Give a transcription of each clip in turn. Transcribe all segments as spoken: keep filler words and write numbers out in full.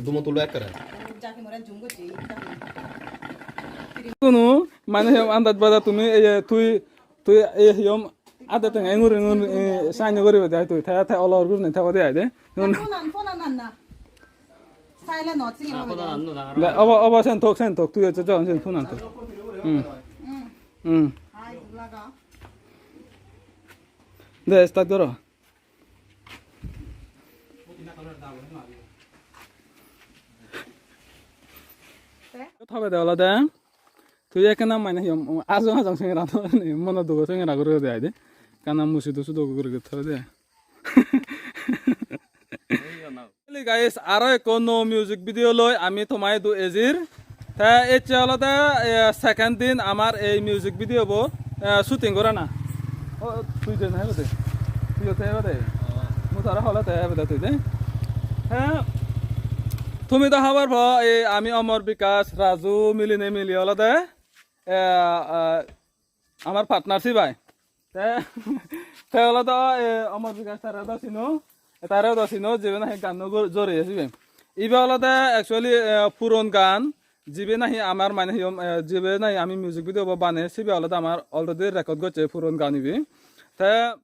Dumo tulo ekkere. Jaki more jum gocche, jaki. Kono mane hiyom andaj baja tumi, ei je tui, tui ei hiyom ade tenga engur engur, eh, sainyo guribe de ai tui. Te, te olor gurinei te ode ai de. Phone an, phone an anna. Silent not singing. Le, obo, obo sen tok, sen tok. Tui hocche jon sen phone an tok. Hmm. Hmm. Hai, laga. De, start goro. Tobede olode tui ekkena mane hiyom ajong ajong sengera no, mono dugo sengera guri de ai de. Ekkena musi dusu dugo guri guri tobede. Hey guys, aro ekko nuo music video loi ami tomai idu ejir. Te ecche olode, eh, second din amar ei music video bo, eh, shooting gorana. O, tui de na ebede. Tui o te ebede. Mu tara hole te ebede tui de. He, tumi do hobor po, ei ami Omor Bikash, Raju milinei mili olode, eh, eh, amar partnership ai. Te, te olode, eh, Omor Bikash tare do sino, tare do sino, jibe nahi ganno gor-, joreye sibe. Ibe olode actually, eh, puron gan, jibe nahi amar mane hiyom, eh, jibe nahi ami music video bo baney, sibe olode amar already record gocche puron gan ibe. Te,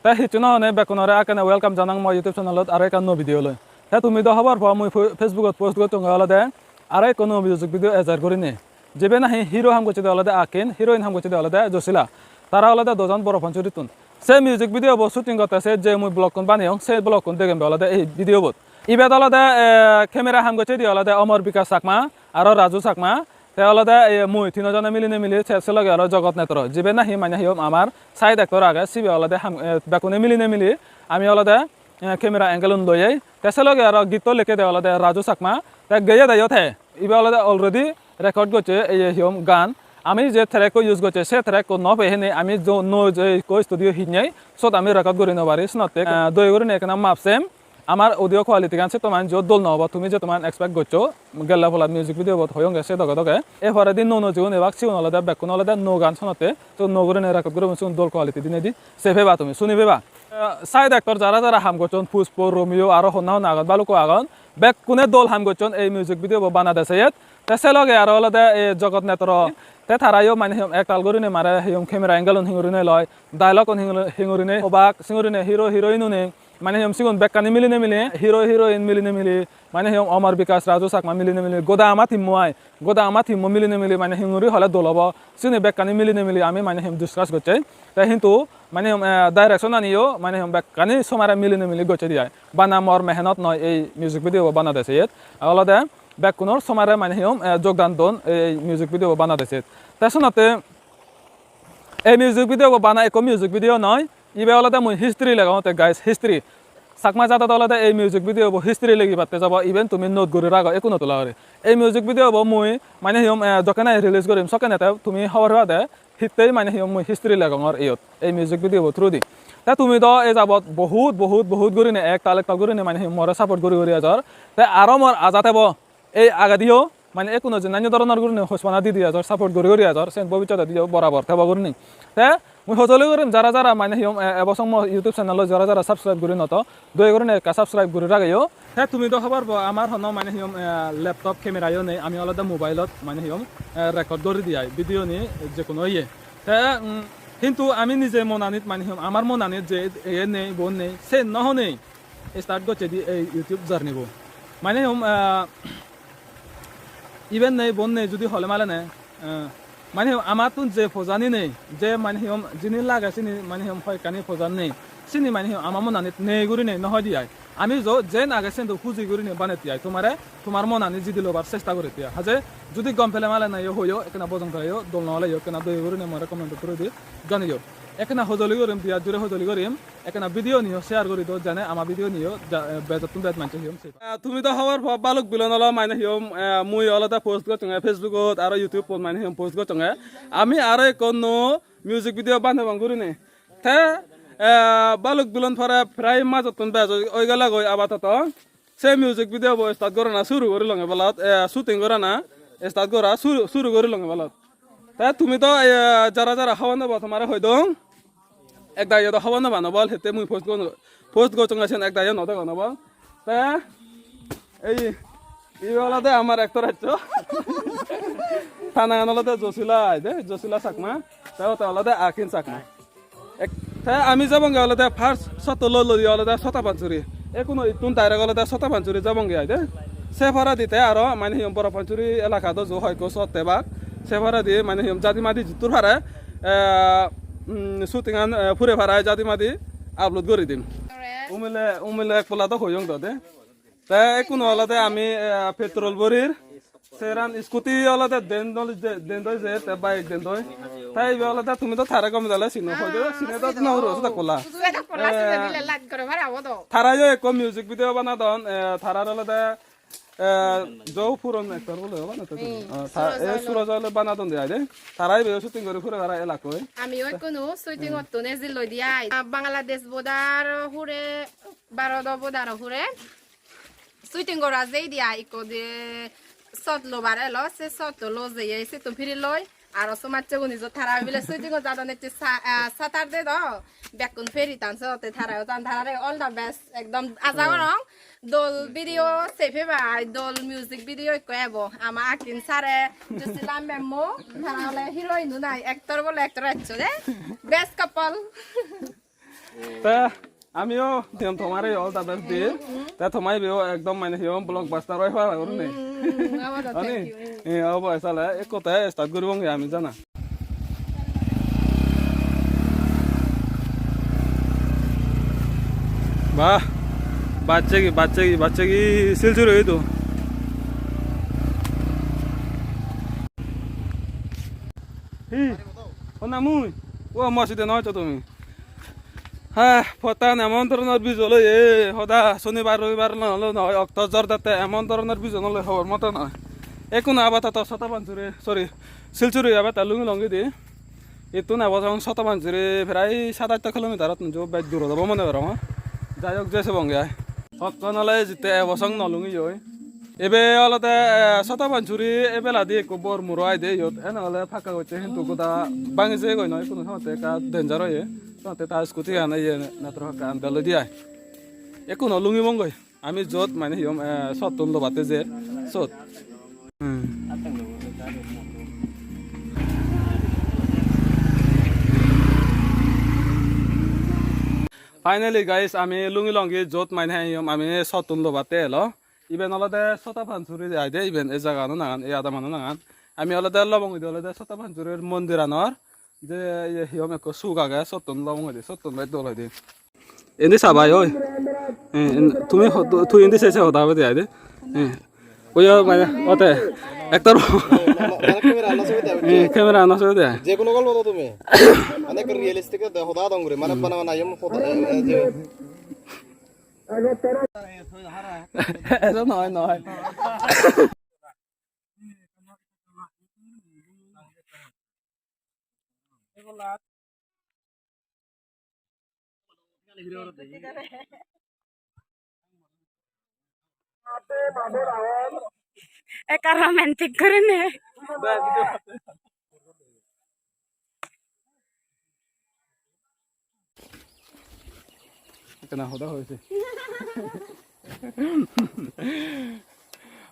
te hissu no hone bekkunore ekkene welcome janang mo YouTube channelot aro ekkan nuo video loi. Te tumi do hobor po mui fo-, Facebookot post gocchonge olode aro ekko nuo music video ejer gurinei. Jibe nahi hero ham gocchede olode Akin, heroine ham gocchede olode Josila. Tara olode dojon Boro Panchurittun. Se music video bo shooting gotte se je mui vlog kun baneyong, se vlog kun degem be olode ei video bot. Ibet olode, eh, camera ham gocchede olode Omor Bikash Chakma, aro Raju Chakma. Te olode, eh, mui tino jone milinei mili, se, se loge aro Jogot Netro. Jibe nahi mane hiyom amar side actor age, sibe olode ham, eh, bekkune milinei mili. Ami olode eh, camera angle un loyei. Te se loge aro gitto lekkede olode Raju Chakma. Te geye deyo te. Ibe olode already record gocche ei hiyom gan. Ami je track ko use gocche, se track ko no pei hene ami jo-, nuo je ekko studio hinnei, sot ami record guri no pari. Senotte, eh, doye gurinei ekkena map sem. Amar audio quality gan settoman jo dol no obo, tumi jettoman expect goccho. Gelle pola music video bot hoyonge se doge doge. Er poredi nuo nuo jigun ebak sigun olode bekkun olode nuo gan sonotte. To nuo gurinei record guribun sigun dol quality dinei di. Se peba tumi, suni peba. Eh, side actor jara jara ham gocchon, Pushpo, Romeo, aro honna honna agon, balukko agon. Bekkune dol ham gocchon ei music video bo banade seyet. Te se loge aro olode, eh, Jogot Netro. Te tarayo mane hiyom ektal gurinei mare hiyom camera angle un hingurinei loi, dialogue un hingur-, hingurinei hobak, singurinei hero heroine une mane hiyom sigun bekkani milinei mili, hero heroine milinei mili, mane hiyom Omor Bikash, Raju Chakma milinei mili, goda ama team-mo ai, goda ama team-mo milinei mili mane hinguri hole dol obo. Sini bekkani milinei mili ami mane hiyom discuss gocchei. Te hintu mane hiyom, eh, direction aniyo mane hiyom bekkani somare milinei mili gocchei di ai. Bana mor mehenot noi ei music video bo banade seyet. Olode bekkunor somare mane hiyom, eh, jogdan don ei music video bo banade seyet. Te senotte ei music video bo bana ekko music video noi. Ibe olode mui history legongotte guys, history. Chakma jadot olode ei music video bo history legibatte jabo, iben tumi note guri rago, ekku no tula guri. Ei music video bo mui mane hiyom, eh, jokkene release gorim, sokkene te tumi hobor pebade, hittei mane hiyom mui history legongor iyot, ei music video bo through di. Te tumi do ei jabot bohut, bohut, bohut gurinei ektal, ektal gurinei mane hiyom more support guri guri ejor. Te aro mor aja tebo, ei agediyo mane ekkuno je nanyo doronor gurinei hospana di di ejor, support guri guri ejor, sen bobissote diyo borabor tebo gurinei. Te mui hojoli gurim jara jara mane hiyom, eh, ebo song mo YouTube channel-o jara jara subscribe guri no to, doye gurinei ekka subscribe guri rageyo. Te tumi do hobor po amar hono mane hiyom, eh, laptop camera-yo nei, ami olode mobile-ot mane hiyom, eh, record guri di ai video-ni je kono iye. Te, mm, hintu ami nije monanit mane hiyom, amar monanit je iye nei, bon nei, sen no honei start gocche di ei YouTube journey bo. Mane hiyom, eh, iben nei, bon nei, judi hole male ne, eh, mane hiyom amattun je pojani nei, je mane hiyom jini lage sini mane hiyom hoyekkani pojan nei, sini mane hiyom ama monanit nei gurinei no hoi di ai. Ami jo jen age sen do huji gurinei banetti ai. Tomare tomar monani jidi lobar chesta goretti ai. Haje judi gom pele male nayo hoyo, ekkena bojong peleyo, dol no oleyo, ekkena doye gurinei more comment-ot guri di janiyo. Ekkena hojoli gorim, birat jure hojoli gorim. Ekkena video niyo share guri do, jene ama video niyo ja-, eh, bejottun bej manche hiyom se. Ah, tumi do hobor po balok bilon olo mane hiyom, eh, mui olode post gocchonge Facebook-ot aro YouTube-ot mane hiyom post gocchonge. Ami aro ekko nuo music video banebong gurinei. Te, eh, balok bilon pore prai majottun bej oi, oi gelegoi apatoto. Se music video bo start gorana suru guri longe balot, eh, shooting gorana start gora suru, suru guri longe balot. Te tumi do, eh, jara jara hobor no bo tomare hoi dong. Ek dagi do hobor no pano bol, hette mui post go-, post gocchonge sen ek dagi no dego no bol. Te ei Ibe olode amar actor accho. Ta nangan olode Josila ai de, Josila Chakma. Te ote olode Akin Chakma. Ek-, te ami jabonge olode first shot-to loi loi olode Sota Pansuri. Ekkuno ittun direct olode Sota Pansuri jabonge ai de. Se poredi te aro mane hi hom Boro Pansuri elaka do jo hoi ekko shot tebak. Se poredi mane hi hom jadi madi juttur pare, eh, mm, shooting-an, eh, pure pare jadi madi upload guri dim. Umile, umile ek pola do hoyong do de. Te ekkuno olode ami, eh, petrol borir. Seran scooty olode den dol je, den doi je, te bike den doi. Te ibe olode tumi do tare gome dale sino, hoide sine do no huro suda kola. Suda kola, suda bile light gore mara obo do. Tara yo ekko music video banadon, eh, tarar olode, eh, jo puron actor bole obo na to. Hmm, ah, ta-, Suraj eh, Ailung. Suraj Ailung banadon de ai de. Tara ibe shooting gori pure para elakoi. Ami o ekkuno shooting ottun ejil loi di ai. Ah, Bangladesh border hure, Bharat border hure. Shooting gora jeyedi ai ikko de shot lobar elo, se shot-to loi jeye, settun piri loi. Aro somajjeguni jo tara bile shooting-ot jadon ecche sa-, ah, Saturday do, bekkun peri tan sotte tara tan tarare all the best, ekdom aja gorong. Dol video se pebai, dol music video ikko ebo. Ama Akin sare, Josila memmo, tara ole heroine-un ai, actor bole actor accho de. Best couple. Te amiyo diyom tomare all the best di. Te tomai biyo ekdom mane hi hom blockbuster oi pare gurine. Hmm, hmm, hmm, abar. Ani? Thank you. Eh, obo sale ekko te start guribong ami jana. Bah, bachegi, bachegi, bachegi, sil juri oido. Hi? Honna mui? O, mo side noi to tumi. Ha, pottan emon dhoronor bijol oye, hoda sonibar robibar no olo noi, okto jor jatte emon dhoronor bijol olo hobor moto noi. Ekkun apatoto Sotapanchuri, sorry, Silchuri aba ta lungi longi di. Ittun ebo jong Sotapanchuri prai sat atto kilometer-ottun jo bej durot obo mone gorongor. Jai hok, je sebonge ai. Hokkon ole jitte ebo song no lungiyoi. Ebe olode, eh, Sotapanchuri ebeladi ekko bor muro aide iyot. Ene ole pakka gocche hintu goda bangi jeyegoi noi, ekkuno samotte ekka danger oye. Samotte ta scooty-an iye network ekkan beloi di ai. Ekkuno lungibongoi. Ami jot mane hi hom, eh, sottun lobatte jer, sot. Hmm. Finally guys, ami lungi longi jot mane hi hom ami sottun lobatte elo. Iben olode Sotapanchuri aide, iben ei jagano nangan, ei adamano nangan. Ami olode lobongedi olode Sotapanchurir mondiranor je iye hi hom ekko suk age, sottun lobongedi, sottun bej dol oide. Indi sabai oi. Eh, in-, tumi ho-, tu-, tui indi se se hoda hobe de ai de. Eh. Oyo mane ote actor. Mane camera no sobi de. Eh, camera no sobi de. Je kono golpo do tumi. Mane ekko realistic de hoda dong guri. Mane bana bana yom hoda, eh, eh, je. Eso noi, noi. Ekka romantic gurinei. Ekkena hoda hoyse.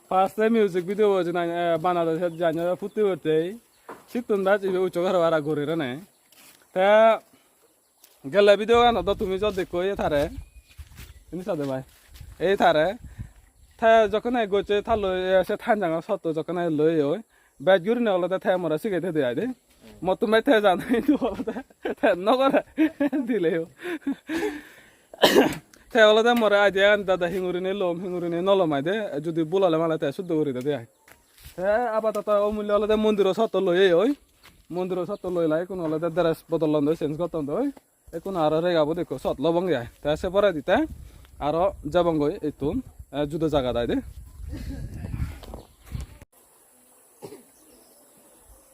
First time music video bo jena, eh, banade se janya putti utte. Sittun bej ibe uccho garo ara guri rene. Te gelle video ganot do tumi jot dekko ei tare. Indi sade bai. Ei tare. Te jokkene gocche ta loi, eh, se thanjango sotto jokkene loi oi. Bej gurine olode te more sige thede ai de. Mottun bej te jan hintu olode te no gore dileyo. Te olode more idea ani dada hingurine lom, hingurine no lom ai de. Judi bul ole male te suddo guri de de ai. Te apatoto o mui olode mondiro sotto loi oi. Mondiro sotto loi lai, ekkun olode dress bodolon doi, change gotton doi. Ekkun aro regabo dekko sot lobonge ai. Te se poredi te aro jabongoi ittun, eh, judo jagat ai de.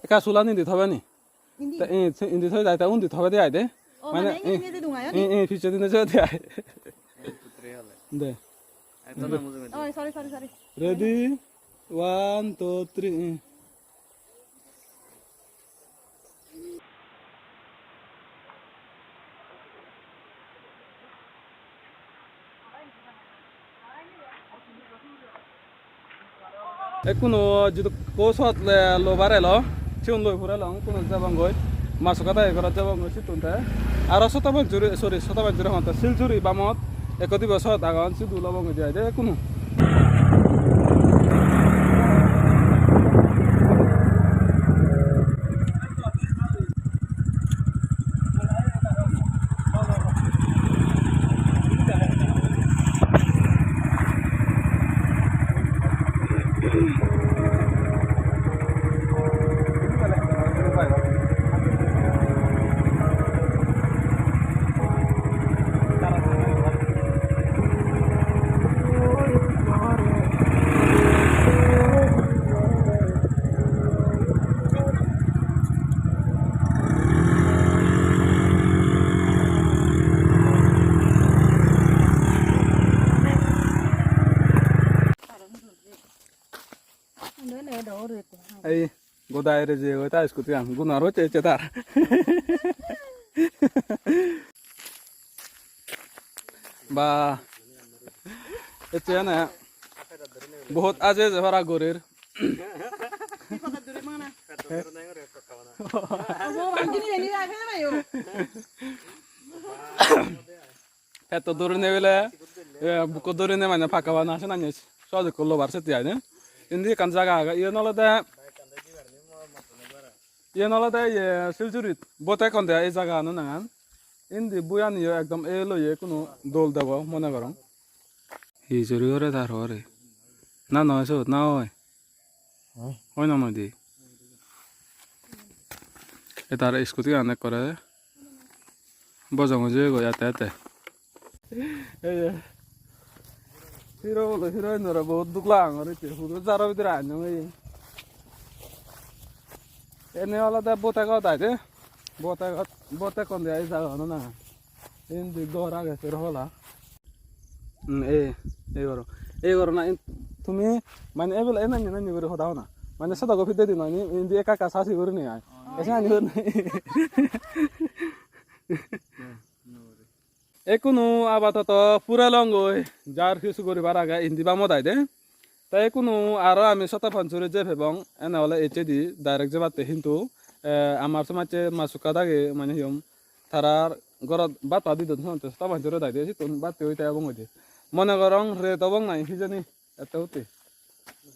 Ekka sulan indi thobe ni? Indi? Te, eh, se indi thoi dai, te undi thobe de ai de. O, mane, mane, eh, indi jedung ai, eh, eh, picche dine jode ai. De. Oh, sorry, sorry, sorry. Ready? One, two, three, eh. Ekkuno jidukko sot le lobar elo, sigun loi pure elong, ekkuno jebongoi, Masuka dagi gorot jebongoi sittun te. Aro Sotapanjuri, sorry, Sotapanjuri hongotte, Silchuri bamot ekko dibo sot agon, sidu lobongoi de ai de ekkuno. Ei, goda ere je oi ta scooty an, gun aro che che tar. Ba, ecche ene, bohut aje je para gorir. Petto duri nebile, eh, bukko duri ne mane pakka bana ase nanye, sot ekko lobar sette ai ne. Indi ekkan jaga age, iyen olode, iyen olode, iye, Silchurit, bote ekkan de ei jagagano nangan. Indi bui aniyo ekdom el oye, kuno dol debo mone gorong. Hi suri gore tar hore? Na noi sot, na oi? Oi na noi di? E tar scooty an ekkore bojong oi jeyegoi ette ette. Ei je, hero bole, heroine ore bahut duk lagangor ecche, hudu jaro bidire annong ei. Ene olode bote got ai de, bote got, bote kon de ai jagagano na. Indi ghor age sero palla. Hmm, ei, ei ghoro. Ei ghoro na in-, tumi mane ebela enanne nanne guri hoda hona. Mane sodogo pidedi noi ni, indi ekka ekka sasi gurinei ai. Ese ani gurinei. Ekkunu apatoto purelongoi, jar hissu guribar age indi bamot ai de. Te ekkunu aro ami Sotapanchuri jei pebong, ene ole ecchedi direct jebatte hintu, eh, amar somajje Masuka dagi mane hi hom tarar gorot bhat pat didon, honte Sotapanchuri dagi de sittun bhat hoi te obong hoide. Mone gorong ret obong nahi hijeni ette utti.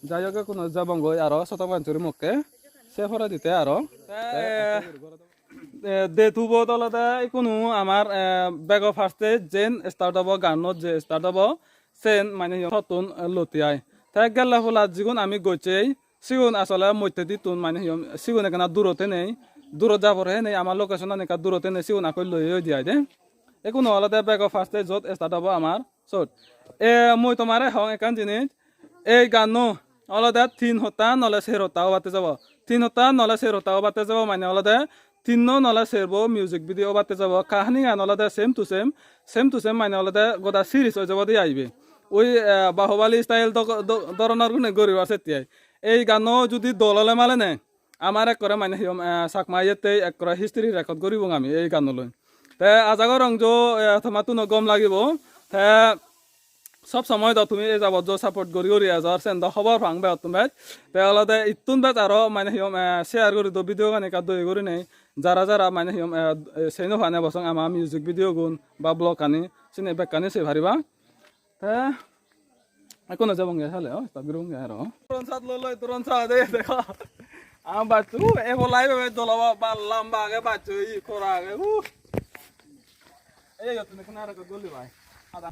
Jai hok, ekkunu jebongoi aro Sotapanchuri mokke, se poredi te aro. Te, eh, day two-bot olode ikkunu amar, eh, bego first-e jen start obo, gannot je start obo, sen mane hi hom sottun, eh, lotti ai. Te gelle pola jigun ami gocchei, sigun asole moddedittun mane hi hom, sigun ekkena durot henei, durot jabor henei, amar location-ani ekka durot henei, sigun akkoi loi oi di ai de. Ikkunu olode bego first-e jot start obo amar, sot. E, mui tomare hong ekkan jinis, ei ganno olode tin hotta nole ser hotta obatte jabo. Tin hotta nole ser hotta obatte jabo mane olode tinno nole serbo music video obatte jabo. Kahani gan olode same to same, same to same mane olode goda series oi jabo de aibe. Ui, eh, Bahubali style do-, do-, doronor gune guribar setti ai. Ei ganno judi dol ole male ne, amar ekkore mane hi hom, eh, Chakma iyettei ekkore history record guribong ami ei ganno loi. Te aja gorong jo, eh, tomattuno gom lagibo. Te sob somoi do tumi ei jabot jo support guri guri ejor, sen do hobor pang begottun bej. Te olode ittun bej aro mane hi hom, eh, share guri do video gani ekka doi gurinei. Jara jara mane hi hom, eh, eh, sei no pane bosong ama music video gun ba vlog ani, sini bekkani sei pariba. Te ekko no jabonge sale, o, stop guribonge aro. Drone shot loi loi, drone shot de, dekho. Ama baccho, uh, ebo live ebe dol obo, ba lamba age baccho, i kora age, uh. Ei, iyottun ekko aro ekko goli bai. Ada.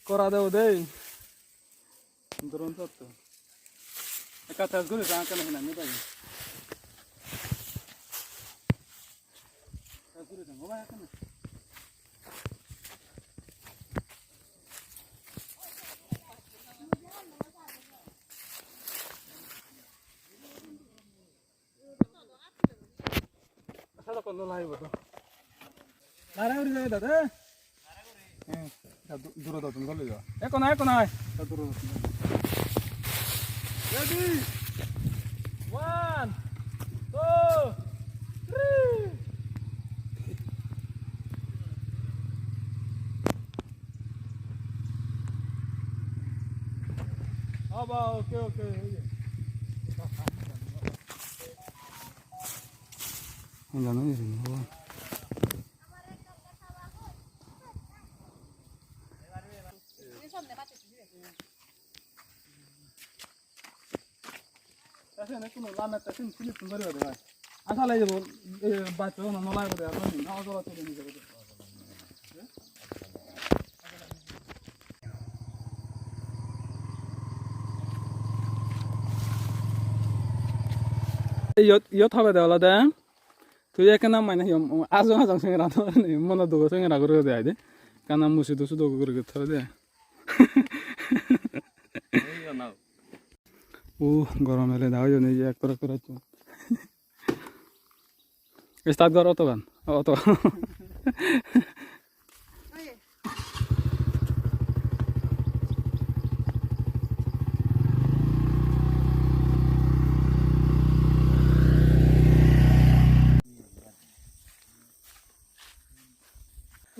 Kora de o dei. Drone shot to. Ekka test guri sang, ekkena hinang ni pai. Test guri sang, o bai, ekkena. Sara kono laibo to. Nara uri jai dada. Hmm. Ya, du-, duro dotun gole jo. Ekko nai, ekko nai. Ya, duro dotun. Ready? One, two, three. Wow, okay, okay. Ano na yun, oh. Ase ne kuno lama ta sin sin sun gori gori. Asa lai jabo, e, baccho na no lai gori, aro ni, na ojora to ni gori. Iyot, iyot habe de olode. Tui ekkena mane hi hom, ajong ajong sengera to, mono dugo sengera guri de ai de. Kana musi dusu dugo guri guri thoi de. Ei yo nao. Uh, gorom ele da oyon ei je ekkur ekkur acchon. Start gor otogan. Oto.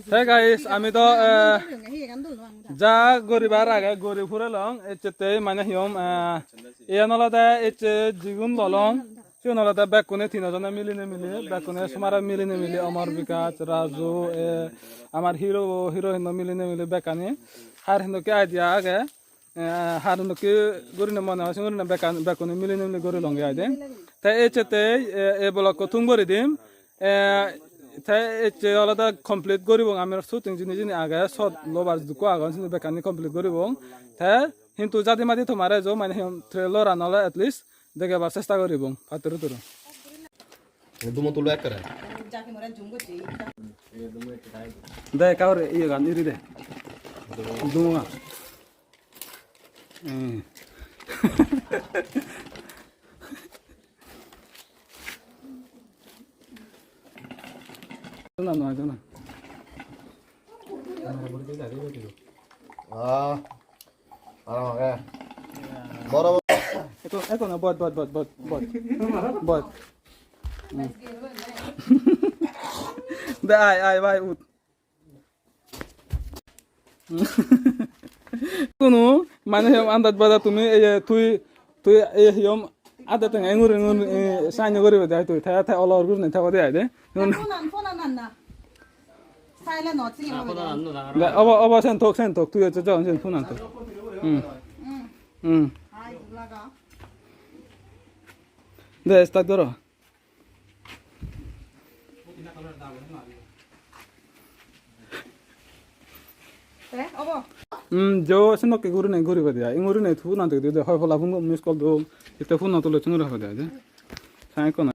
Hey guys, ami do, eh, ja guribar age guri purelong, ecchettei mane hi hom, eh, iyan olode ecche jigun lolong, sigun olode bekkune tino jone milinei mili, bekkune somare milinei mili, Amar Bikash, Raju, eh, amar hero, heroine o milinei mili bekkani. Har hintu ki idea age, eh, har hintu ki gurine mone hoi, sigun gurine bekkan, bekkune milinei mili gurilonge ai de. Te ecchettei, eh, ei vlog-ko thum guri dim. Eh, te ecche olode complete guribong ami shooting jini jini age, shot lobar jidukko agon, sini bekkani complete guribong. Te hintu jadi madi tomare jo mane hi hom trailer-an ole at least degebar chesta guribong, patturu turu. Dumo tulo ekkere. De, ekka guri iyegan iri de. Dumo. Hmm. Na, na, na. Ah, aram age. Boro, boro. Ekko, ekko na, bot, bot, bot, bot, bot. Bot. Hmm. De, ai, ai, bai, ut. Tunu, mane hi hom andaj bada tumi, ei je tui, tui ei hi hom ade tenga engur engur, eh, sainyo guribe de ai tui, te, te olor gurinei thebo de ai de. Phone an, phone an anna. Silent not, sini phone an. De, obo, obo sen thok, sen thok, tui hocche jon sen phone an thok. Hmm. Hmm. Hmm. Hai, laga. De, start goro. Te, obo? Hmm, jo, senokke gurine guribe de ai. Ingurine phone an thok de, hoi pola phone miss call do. Ite phone an tule senguri hobe de ai de. Sai kono.